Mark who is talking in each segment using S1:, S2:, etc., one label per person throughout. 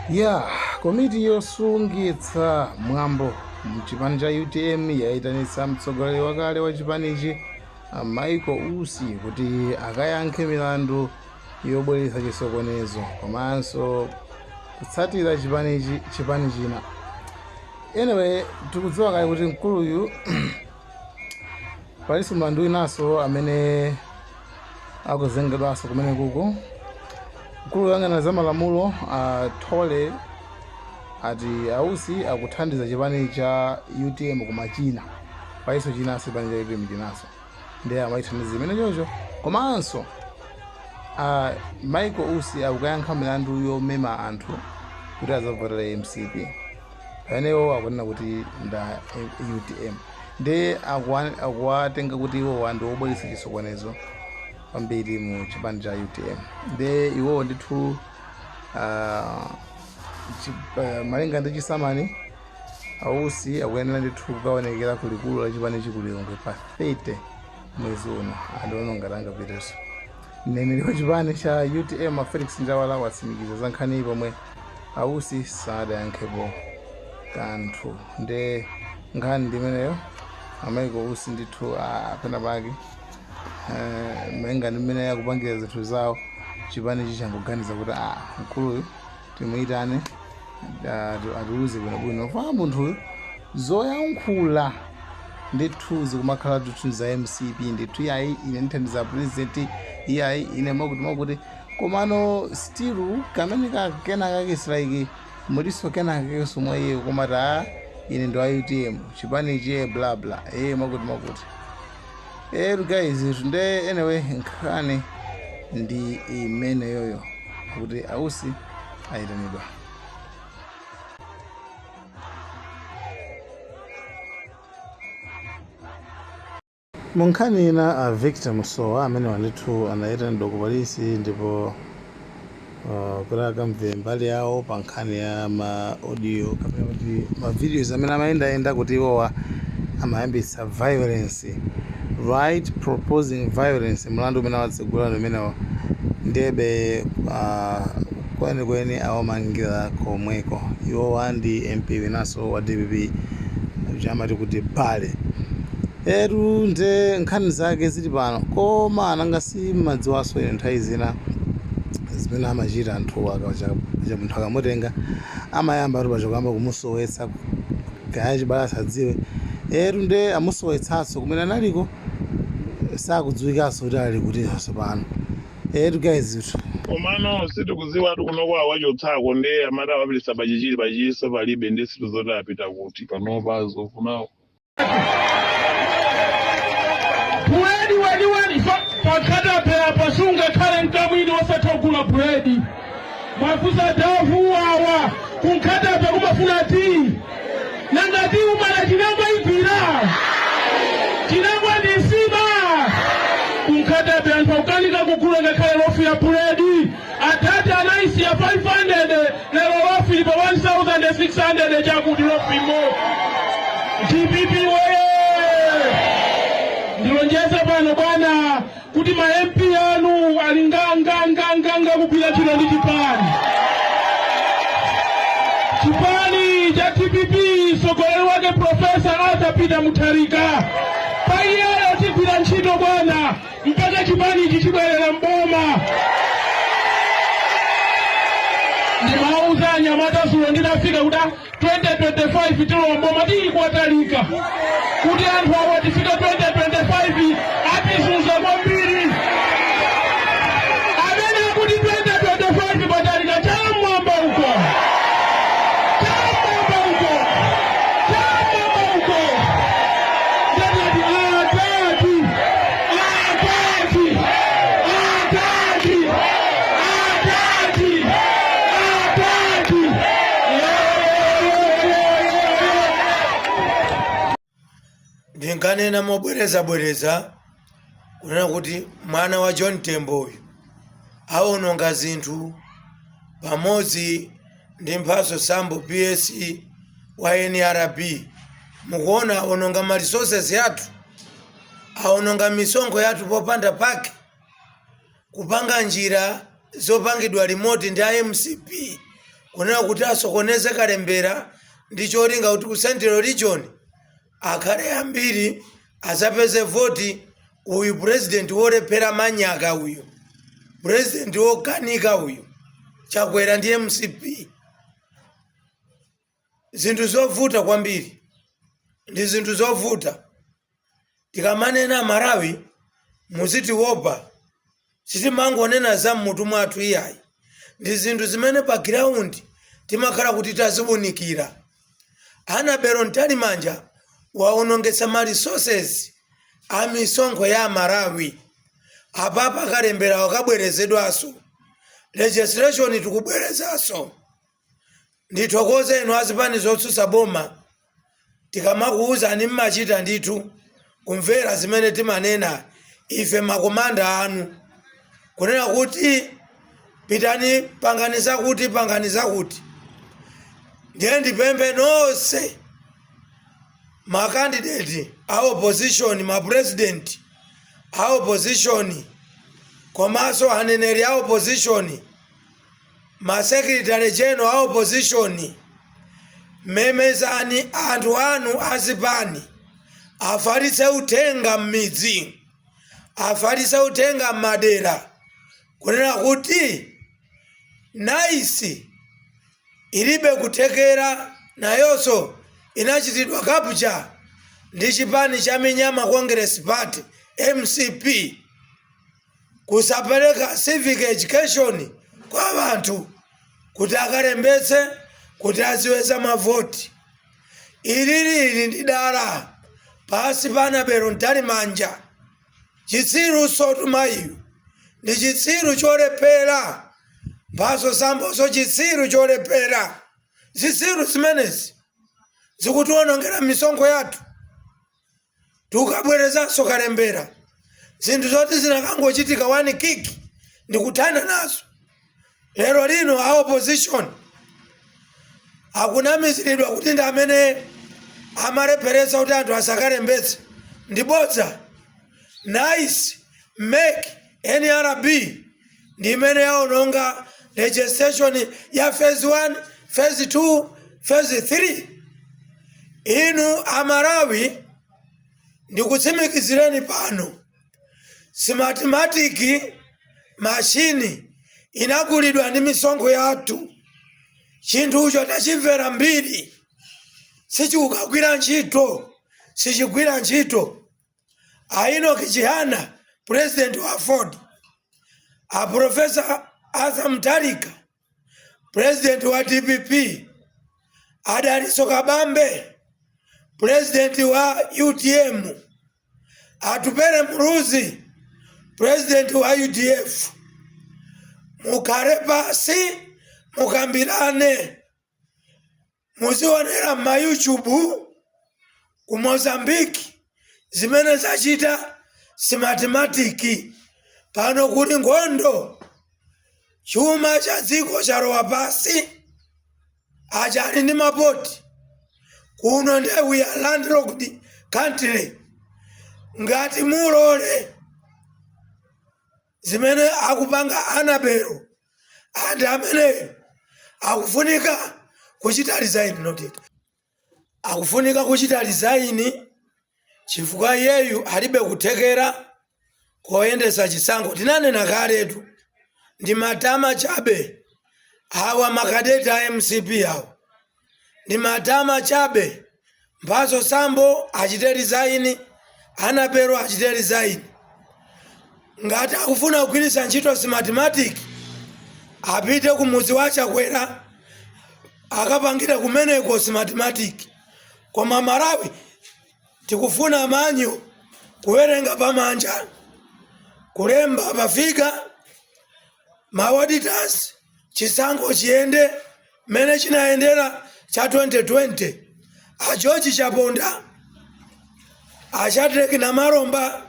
S1: Ya komiti yosungitsa mwambo mchipani cha UTM yayitanitsa mtsogoleri wakale wa chipanichi Michael Usi kuti akayankhe milandu yobweretsa chisokonezo komanso kutsatira chipanichi chipani china. Anyway, tikudziwa kale kuti mkuluyu palinso mlandu winanso amene akuzengedwanso kumene kuko. Mkulu woyang'anira za malamulo a Thole ati a Usi akuthandiza chipani cha UTM koma china palinso chinanso chipani cha UTM chinanso ndiye amayithandiza imene chocho. Komanso a Michael Usi akukayankha milandu yomema anthu kuti azavotera MCP pamene iwo akunena kuti nda UTM, ndiye akuwatenga kuti iwowa ndi obweretsa chisokonezo kwambiri mu chipani cha UTM. Ndiye iwowo ndithu malinga ndi chisamani, a Usi akuyenera ndithu kukaonekera ku likulu la chipanichi ku Lilongwe pa 30 mwezi uno. Andiona ngati angapitenso. Mneneri wa chipani cha UTM a Felix Njawala watsimikiza za nkhaniyi pomwe a Usi sadayankhepo kanthu. Nde nkhani ndi imeneyo. A Michael Usi ndithu pena pake malinga ndi mmene akupangira zinthu zawo, chipanichi changoganiza kuti mkuluyu timuyitane atiuze bwinobwino fa munthuyu zoyankhula ndithu zikumakhala ndithu za MCP ndithu, iyayi ine ndithandiza president, iyayi ine mwakuti mwakuti, komano still kamene kena kake is like muliso kena kakenso mwa iye komati a ine ndi wa UTM chipanichi bla bla mwakuti mwakuti. Guys, nde anyway nkhani ndi imeneyoyo kuti a Usi ayitanidwa. Mu nkhani ina, a Victor Musowa amene ndithu anayitanidwa ku polisi ndipo kuti akamve mbali yawo pa nkhani ya ma audio kapena kuti ma videos amene amayendayenda kuti iwowa amayambitsa violence, right, proposing violence, mlandu umene awatsegula ndi umenewo. Ndebe kwenikweni awamangira komweko iwowa ndi MP winanso wa DPP amati kuti Bale etu. Nde nkhani zake zili pano, koma nanga simadziwanso ine nthawi zina zimene amachita anthu akacha munthu akamutenga amayamba tu pacha kuyamba kumusowetsa kaya chibale asadziwe etu. Nde amusowetsanso kumene analiko, sakudziwikanso kuti ali kutinso pano etu guys.
S2: Komano sitikudziwa tu kunoko awachotsako, nde amati awapititsa pachichiri, pachichiriso palibe, ndi situzoti apita kuti panopa zofunawo.
S3: Buledi weniweni pa Nkhata Bay apa sungakhale mkamwini osatha kugula buledi. Mwafunsa davu awa ku Nkhata Bay kumafuna tii, nanga tii umala chinangwa igwira chinangwa ndi nsima. Ku Nkhata Bay anthu akukanika kugula ngakhale lofu ya buledi. Atati anaisiya 500, lero lofu ili pa 1600 chakuti lofu imodzi. DPP woye! Ndilonjeze pano bwana kuti ma MP anu ali nganganganganga kugwira ntchito ndi chipani chipani cha DPP, mtsogoleri wake Profesa Arthur Peter Mutharika. Pa iyeyo tigwira ntchito bwana mpaka chipani ichi chibwerera mboma. Ndimawauza anyamata zulo nditafika kuti 2025 tilowa mboma, tili kwatalika kuti anthu awa tifika 2025 atizunza kwambiri. Amene akuti 2025 patalika, chamwamba uko, chamwamba uko, chamwamba uko. Ndati atati atati atati atati atati.
S4: Ndinkanena mobwerezabwereza kunena kuti mwana wa John Tembo uyu awononga zinthu pamodzi ndi Mphatso Sambo PS wa NRB. Mukuona awononga ma resources yathu, awononga misonkho yathu popanda pake, kupanga njira zopangidwa remote ndi a MCP. Kunena kuti asokoneze kalembera ndi cholinga kuti ku Central Region akhale ambiri, asapeze voti. Uyu president wolephera, manyaka uyu, president wokanika uyu, Chakwera ndi MCP. Zinthu zovuta kwambiri, ndi zinthu zovuta. Tikamanena, Malawi, muzitiopa. Sitimangonena za mmutu mwathu iyayi, ndi zinthu zimene pa ground timakhala kuti taziwunikira. Annabel Mtalimanja waonongetsa ma resources a misonkho ya Malawi. Apapa kalembera wakabwerezedwanso, registration tikubwerezanso. Ndithokoze inu azipani zotsutsa boma, tikamakuwuzani mmachita ndithu kumvera zimene timanena ife makomanda anu, kunena kuti pitani, pangani zakuti, pangani zakuti. Ndiye ndipemphe nonse ma candidate a opposition, ma president a opposition, komanso aneneri a opposition, ma secretary general a opposition, memezani anthu anu azipani afalitse uthenga m'midzi, afalitse uthenga m'madera, kunena kuti NICE ilibe kuthekera, nayonso inachitidwa capture ndi chipani cha Minyama Congress Party, MCP, kusapereka civic education kwa anthu kuti akalembetse, kuti aziweza mavoti. Ilili ili ndi dala pasi pa Annabel Mtalimanja. Chitsiru sotumayiyu ndi chitsiru cholephera. Mphatso Samboso chitsiru cholephera. Zitsiru zimenezi zikutiwonongera misonkho yathu. Tikabwerezanso kalembera, zinthu zoti zinakangochitika one kick ndikuthana nazo. Lero lino a opposition akunamiziridwa kuti ndi amene amalepheretsa kuti anthu asakalembetse. Ndi bodza. NICE, MEC, NRB ndi imene yaononga registration ya phase 1, phase 2, phase 3. Inu Amalawi, ndikutsimikizireni pano, Smartmatic machine inagulidwa ndi misonkho yathu. Chinthucho tachimvera mbiri, sichikukagwira ntchito, sichigwira ntchito. A Enoch Chihana, president wa AFORD, a Professor Arthur Mutharika, president wa DPP, a Dalitso Kabambe, president wa UTM, Atupele Muluzi, president wa UDF, mukhale pasi, mukambirane. Muzionera ma YouTube ku Mozambique zimene zachita Smartmatic. Pano kuli nkhondo, chuma cha dziko chalowa pasi, achali ndi mapoti. Kuno ndiye we are landlocked country. Ngati mulole zimene akupanga Annabel, anthu ameneyo akufunika kuchita resign. Not yet. Akufunika kuchita resign chifukwa iyeyu alibe kuthekera koyendesa chisankho. Tinanena kaletu, ndi matama chabe awa, makadeti a MCP awa ndi matama chabe. Mphatso Sambo achite resign, Annabel achite resign. Ngati akufuna kugwiritsa ntchito Smartmatic, apite ku mudzi wa Chakwera, akapangire kumeneko Smartmatic. Koma Malawi tikufuna manual, kuwerenga pamanja, kulemba pafika ma auditors, chisankho chiyende mmene chinayendera cha 2020. A George Chaponda, a Shadrack Namalomba,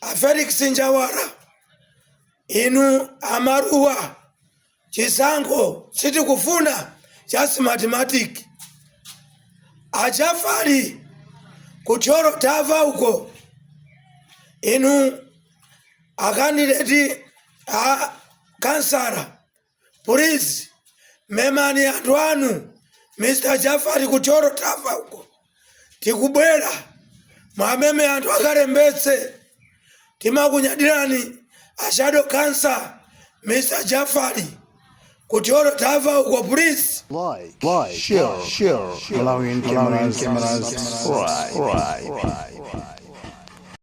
S4: a Felix Njawala, inu amaruwa, chisankho sitikufuna cha Smartmatic. Achafali kuThyolo tava uko, inu a candidate a kansala, please Memani anthu anu, Mr Jafari kuchoro tafa uko, tikubwera, mwameme anthu akalembetse. Timakunyadirani a shadow councillor Mr Jafari kuchoro tafa uko, please.
S1: Like, share, Malawian cameras, subscribe.